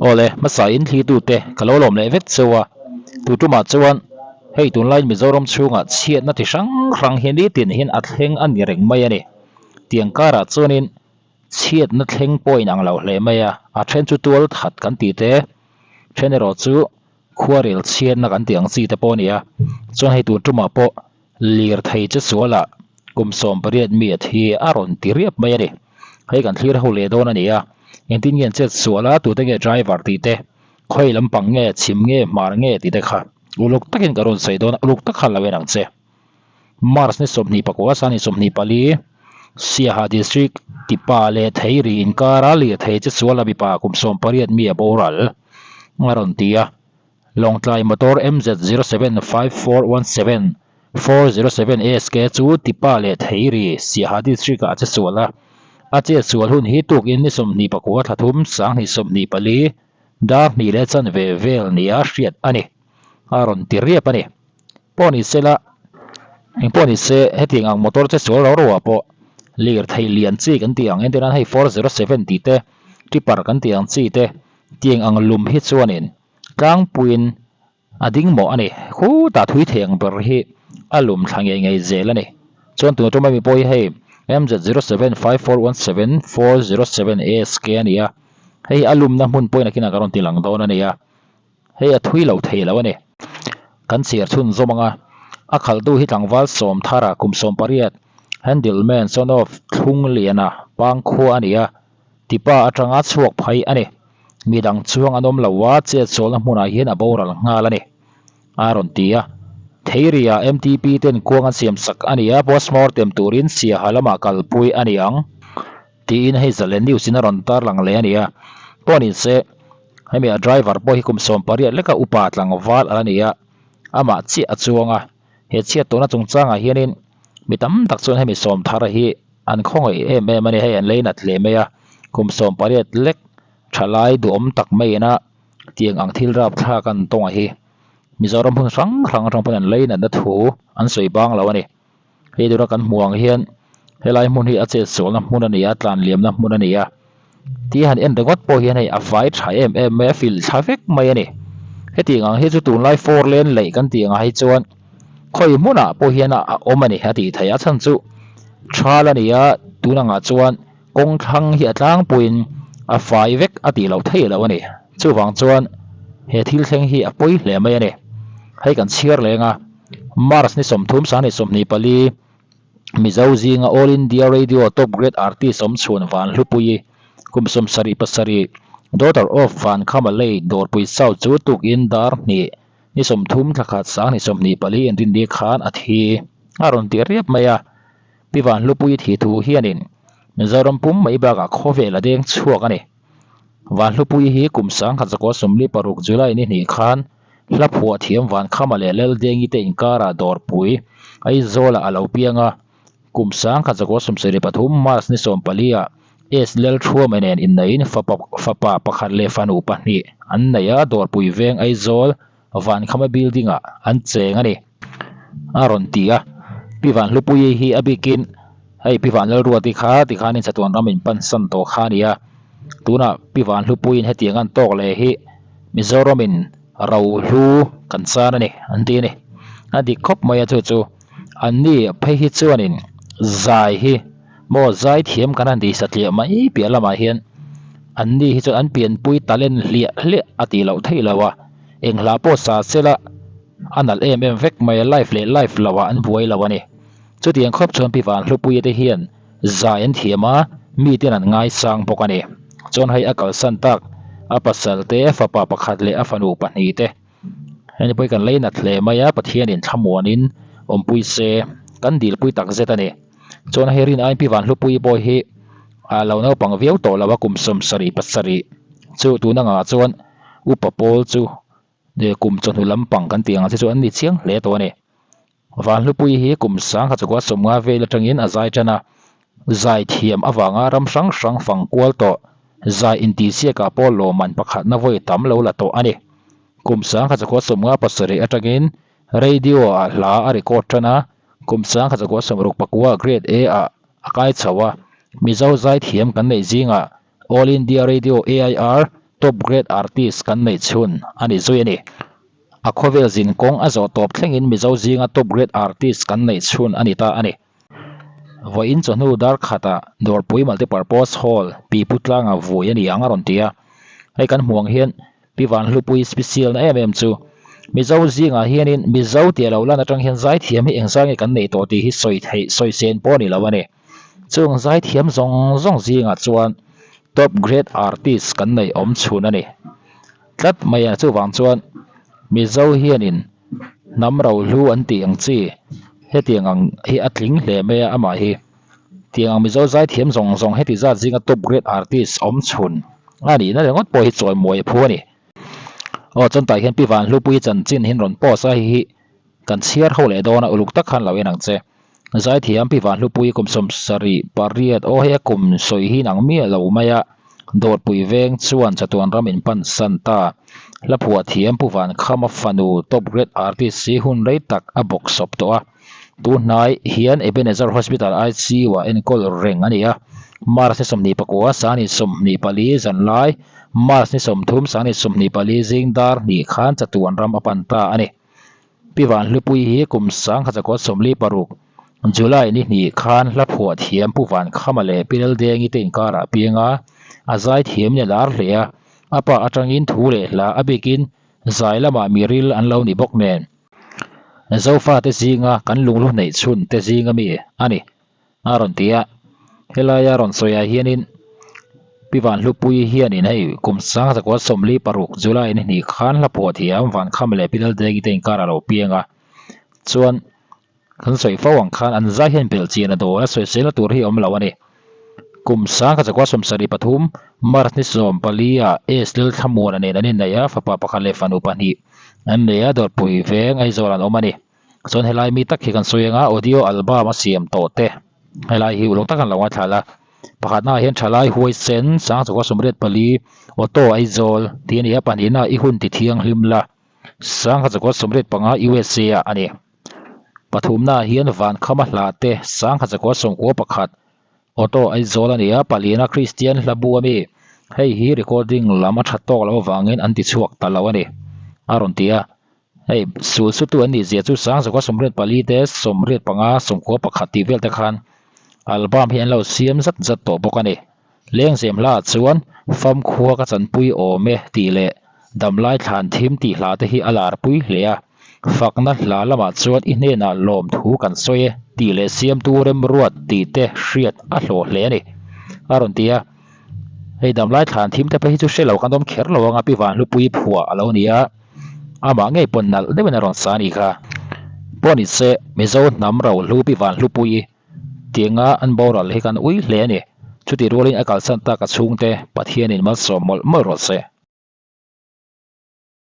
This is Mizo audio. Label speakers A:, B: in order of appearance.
A: Awle, hmasa in thlitute ka lo lawm leh vek cheu a, tu tumah chuan hei tunlaiin Mizoram chhungah chhiatna ti hrang hrang hi nitin hian a thleng a ni reng mai a ni. Tiang karah chuanin chhiatna thleng pawh a inang lo hle mai a, a then chu tual that kan tih te, then erawh chu khuarel chhiatna kan tih ang chi te pawh a ni a, chuan hei tun tumah pawh Lirthei chu sualah kum 18 mi a thi a rawn ti riap mai a ni. Hei kan thlir ho leh dawn a ni a, engtin nge an chet sual a, tute nge driver tih te, khawi lampang nge, chhim nge, hmar nge tih te kha uluk takin ka rawn sawi dawn a, uluk tak khan lo en ang che. March ni 24 sani 24, Siaha District Tipa leh Theiri inkara lirthei che suala mipa kum 18 mi a boral a rawn ti a. Lawngtlai motor MZ 075417 407 ASK chu Tipa leh Theiri, Siaha District-ah a che sual a. A chet sual hun hi tukin ni 29 thla thum sanghnih 24 dar hnih leh chanve vel nia hriat a ni. A rawn ti riap a ni. Pawh ni sela, eng pawh ni se hetiang ang motor che sual ro ro ah pawh lirthei lian chi kan tih ang entirnan hei 407 tih te, tipper kan tih ang chi te tiang ang lum hi chuanin Tlangpuiin a ding mawh a ni. Khutah thui thei ang ber hi a lum thla ngei ngei zel a ni. Chuan tuna tum ami pawh hi hei MZ075417 407 ASK a ni a, hei a lumna hmun pawhin a kinah ka rawn ti lang dawn a ni a, hei a thui lo thei lo a ni. Kan chhiar chhun zawm ang a, a khalhtu hi tlangval Sawmthara kum 18, Handleman son of Thlungliana Pangkhua a ni a, Tipa atanga chhuak phai a ni. Midang chuang an awm lo a, chetsualna hmunah hian a boral nghal a ni, a rawn ti a. Theiria MTP ten kuang an siam sak a ni a, postmortem turin Siaha lamah kalpui a ni ang, tiin hei Zalen News in a rawn tarlang leh a ni a. Pawh se, hemi a driver pawh hi kum 18 leka upa tlangval a la ni a, amah chiah a chuang a. He chhiat tawhna chungchangah hianin mi tam tak chuan hemi sawmthar hi An khawngaih em em a ni, hei an lei nat hle mai a, kum 18 lek thalai duhawm tak maiin a tiang ang thil rapthlak an tawng a hi Mizoram hmun hrang hrang atang pawn an lei natna thu an sawi bang lo a ni. Hei tura kan hmuh ang hian helai hmun hi a chetsualna hmun a ni a, tlanliamna hmun a ni a, tih han en ringawt pawh hian hei a fai tha em em mai a, fil thla vek mai a ni. Hetiang ang hi chu tunlai four lane laih kan tih angah hi chuan khawi hmunah pawh hian a awm a ni a tih theih a, chhan chu thal a ni a, tun angah chuan kawng thlang hi a tlangpuiin a fai vek a tih loh theih loh a ni. Chuvang chuan he thil thleng hi a pawi hle mai a ni. Hei kan chhiar leng a, March ni 30 sanghnih 24, Mizo zinga All India Radio Top Grade Artist awm chhun Vanhlupuii, kum 77, daughter of Vankhama Lei, Dawrpui South chu tukin dar hnih ni 30 thla khat sang ni 24 inrinni khan a thi a rawn ti riap mai a. Pi Vanhlupuii thi thu hianin Mizoram pum mai bakah khawvel a deng chhuak a ni. Vanhlupuii hi kum 1946 July ni hnih khan Hla phuah thiam Vankhama leh Laldengi te inkarah Dawrpui, Aizawlah a lo piang a. Kum 1973 March ni 14 ah S. Lalthuama nen inneiin fapa fapa pakhat leh fanu pahnih an nei a, Dawrpui veng Aizawl Vankhama building ah an cheng a ni. A rawn ti a. Pi Vanhlupuii hi a bikin hei Pi Vanlalruati kha tikhanin chatuan ram in pansan tawh kha a ni a. Tunah Pi Vanhlupuiin hetiang an tawk leh hi Mizoramin rohlu kan chan a ni an ti a ni. A dik khawp mai a chu chu anni phei hi chuanin zai hi maw zai thiam kan han tih satliah mai piah lamah hian anni hi chuan an pianpui talent hliah hliah a tih loh theih loh a, eng hla pawh sa sela a nalh em em vek mai a, live leh live loh ah an buai lo a ni. Chutiang khawp chuan Pi Vanhlupuia te hian zai an thiam a, miten an ngaisang bawk a ni. Chuan hei a kalsan tak a pasal te, fapa pakhat leh a fanu pahnih te heng pawh hi kan lei nat hle mai a, Pathianin thlamuanin awmpui se kan dilpui tak zet a ni. Chuan hei rin aiin Pi Vanhlupuii pawh hi a lo naupang viau tawh lo a, kum 77 chu tuna ngah chuan upa pawl chu kum chawhnu lampang kan tih ang che chu an ni chiang hle tawh a ni. Vanhlupui hi kum 1950 vel atangin a zai tan a, zai thiam avanga ram hrang hrang fang kual tawh, zai intihsiakah pawh lawmman pakhatna vawi tam lo la tawh a ni. Kum 1957 atangin radio ah hla a record tan a, kum 1969 Grade A ah a kai chho a, Mizo zai thiam kan neih zingah All India Radio, AIR, Top Grade Artist kan neih chhun a ni zui a ni. A khawvel zin kawng a zawh tawp thlengin Mizo zinga Top Grade Artist kan neih chhun a ni ta a ni. Vawiin chawhnu dar khatah Dawrpui Multipurpose Hall Pipu tlanga vui a ni ang a rawn ti a. Hei kan hmuh ang hian Pi Vanhlupui special na em em chu Mizo zingah hianin Mizo tia lo lan atang hian zaithiam hi engzah nge kan neih tawh tih hi sawi theih sawi sen pawh a ni lo a ni. Chung zaithiam zawng zawng zingah chuan top grade artist kan neih awm chhun a ni tlat mai a, chuvang chuan Mizo hianin hnam rohlu an tih ang chi hetiang ang hi a tling hle mai a amah hi tiang ang Mizo zaithiam zawng zawng heti zat zinga top grade artist awm chhun a nihna ringawt pawh hi chawimawi a phu a ni. Aw chuan tah hian Pi Vanhlupuii chanchin hi an rawn post a hei hi kan chhiar ho leh dawn a uluk tak khan lo en ang che. Zaithiam Pi Vanhlupuii kum 78 aw hei a kum sawi hi nang miah lo mai a, Dawrpui veng chuan chatuan ram in pan san ta. Hla phuah thiam Pu Vankhama fanu top grade artist hi hun rei tak a bawk sawp tawh a. Tunhnai hian Ebenezer Hospital ICU ah enkawl reng a ni a. March ni 24, Sangni 24 zanlai, March ni 30, Sangni 24 zing dar hnih khan chatuan ram a pan ta a ni. Pi Vanhlupuii hi kum 1946, July ni hnih khan hla phuah thiam Pu Vankhama leh Pi Laldengi te inkarah a piang a, a zai thiam in a lar hle a, a pa atangin thu leh hla a bikin zai lamah miril an lo ni bawk nen. Zofate zinga kan lunglu hneih chhun te zinga mi a ni. A rawn ti a, helaia rawn sawiah hianin Pi Vanhlupuii hianin hei kum 1946 July ni hnih khan hla phuah thiam Vankham leh Pi Laldengi te inkar a lo piang a, chuan kan sawi fo ang khan an zai hian belh chian a dawn a, sawiselna tur hi a awm lo a ni. Kum 1973 March ni 14 ah S Lalthlamuana nen an inneih a, fapa pakhat leh fanu pahnih an nei a, Dawrpui veng Aizawl an awm a ni. Chuan helai mi tak hi kan sawi anga audio album a siam tawh te helai hi uluk tak an lo ngaithla la pakhatna ah hian thalai huaisen 1984 auto Aizawl tih a ni a pahnihna i hun ti thianghlim la 1985 USA ah a ni pathumna ah hian Vankhama hla te 1991 auto Aizawl a ni a paliana Kristian hla bu a mi hei hi recording lam a tha tawk loh avangin an ti chhuak ta lo a ni a rawn ti a. Hei sul sutu an nih zia chu 1984 te 85 91 tih vel te khan album hi an lo siam zat zat tawh bawk a ni. Lengzem hla ah chuan Famkhua ka chanpui awm e tih leh Damlai thlan thim tih hla te hi a lar pui hle a. Fakna hla lamah chuan i hnenah lawmthu kan sawi e tih leh siamtu remruat tih te hriat a hlawh hle a ni a rawn ti a. Hei Damlai thlan thim te phei hi chu hre lo kan awm kher lo anga Pi Vanhlupuii phuah a lo ni a. Amah ngei pawn nalh deuhin a rawn sa a nih kha. Pawh ni se, Mizo hnam rohlu Pi Vanhlupuii tianga an boral hi kan ui hle a ni. Chutih rualin a kalsan tak a chhungte Pathianin malsawm mawlh mawlh rawh se.